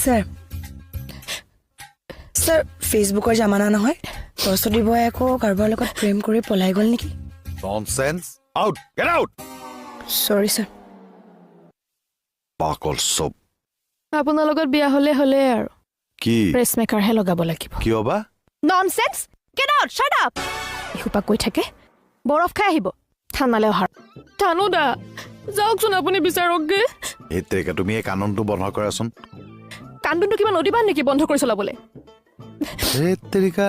Sir, sir, ফেচবুকৰ জামানা নহয়। সৰস্বতী বয় আকৌ কাৰোবাৰ লগত প্ৰেম কৰি পলাই গ'ল নেকি? Nonsense, out, get out. Sorry sir. পাগল চব। আপোনাৰ লগত বিয়া হ'লে হ'লে আৰু কি? প্ৰেছমেকাৰহে লগাব লাগিব। কিয় বা? Nonsense, get out, shut up. এসোপা কৈ থাকে, বৰফ খাই আহিব থানালৈ অহাৰ। থানুদা, যাওকচোন আপুনি বিচাৰকগে। এই তেৰিকা, তুমি এই কাননটো বন্ধ কৰাচোন। কান্দোনটো কিবা নদী বান্ধ নেকি বন্ধ কৰি চলাবলৈ? এই তেৰিকা।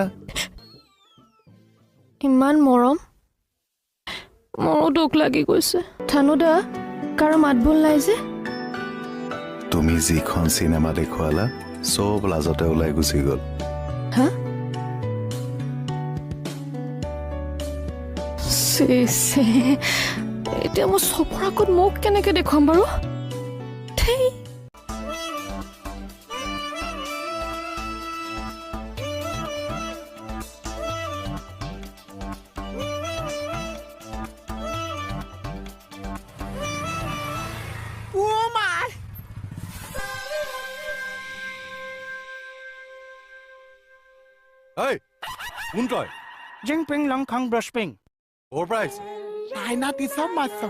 ইমান মৰম, মোৰো দুখ লাগি গৈছে। থানুদা, কাৰো মাত বোল নাই যে? তুমি যিখন চিনেমা দেখুৱালা, চব লাজতে ওলাই গুচি গ'ল। হা, চে চে, এতিয়া মই চবৰ আগত মোক কেনেকে দেখুৱাম বাৰু? ধেই। ঐ, কোন তই? Jinping Long Kong Brushping. ক'ৰ পৰা আহিছ? China Tisa Maso.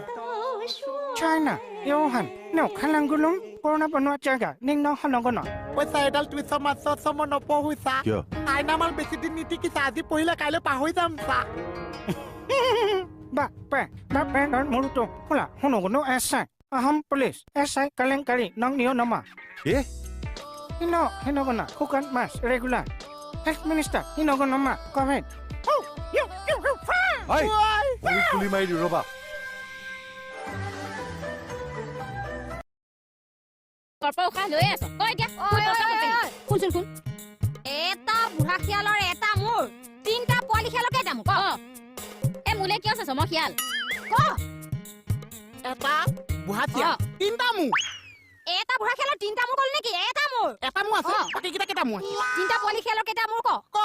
China, Johan, no, Kalangulung, Corona Bonua Jaga, Ning no Halongona. পইচা এডাল তুইছ মাছ মই নপঢ়ো চা। কিয়? আইনা মাল বেছি দিন নিটিকিছা, আজি পঢ়িলে কাইলৈ পাহৰি যাম চা। Ba, pa, ba, pa, non, Muruto, Hula, Honogono, SI. Aham police, SI, Kalenkari, Nong Neo Noma. কি? Hino, Hinogona, Kukan Mas, regular. Health Minister, Hinogonoma, comment. Oh, you, you, you, ঐ, ভৰিত গুলি মাৰি দিওঁ ৰ'বা। পৰা উশাহ লৈ আছ তই এতিয়া। শুনচোন শুন, এটা বুঢ়া শিয়ালৰ এটা মূৰ, তিনিটা পোৱালি শিয়ালৰ কেইটা মূৰ ক? এ, মোলে কিয় চাইছ? মই শিয়াল ক। এটা বুঢ়া শিয়াল, তিনিটা মূৰ। এটা বুঢ়া শিয়ালৰ তিনিটা মূৰ ক'ল নেকি? এটা মূৰ। এটা মূৰ আছে, বাকীকেইটা কেইটা মূৰ আছে? তিনিটা পোৱালি শিয়ালৰ কেইটা মূৰ ক। ক,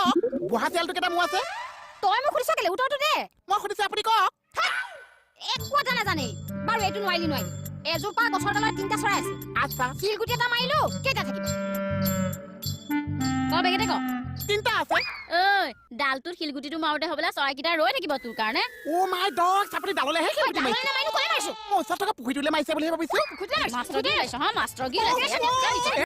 বুঢ়া শিয়ালটো কেইটা মূৰ আছে? তই মোক সুধিছ কেলে? উত্তৰটো দে। মই সুধিছো, আপুনি কওক। একো এটা নাজানেই। বাৰু, এইটো নোৱাৰিলি নোৱাৰিলি। এজোপা গছৰ তলত তিনিটা চৰাই আছে। আচ্ছা। শিলগুটি এটা মাৰিলো, কেইটা থাকিব ক? বেগেতে ক। তিনিটা আছে। ঐ, ডালটোত শিলগুটিটো মাৰোতে হ'বলা চৰাইকেইটা ৰৈ থাকিব তোৰ কাৰণে। অ' মাই ডগ, আপুনি ডাললেহে শিলগুটি মাৰিছে? নামাৰিলো, ক'লে মাৰিছো? মই ওচৰত থকা পুখুৰীটোলৈ মাৰিছে বুলিহে ভাবিছো। মাষ্টৰ গি ওলাইছ, হা, মাষ্টৰ গি ওলাইছে।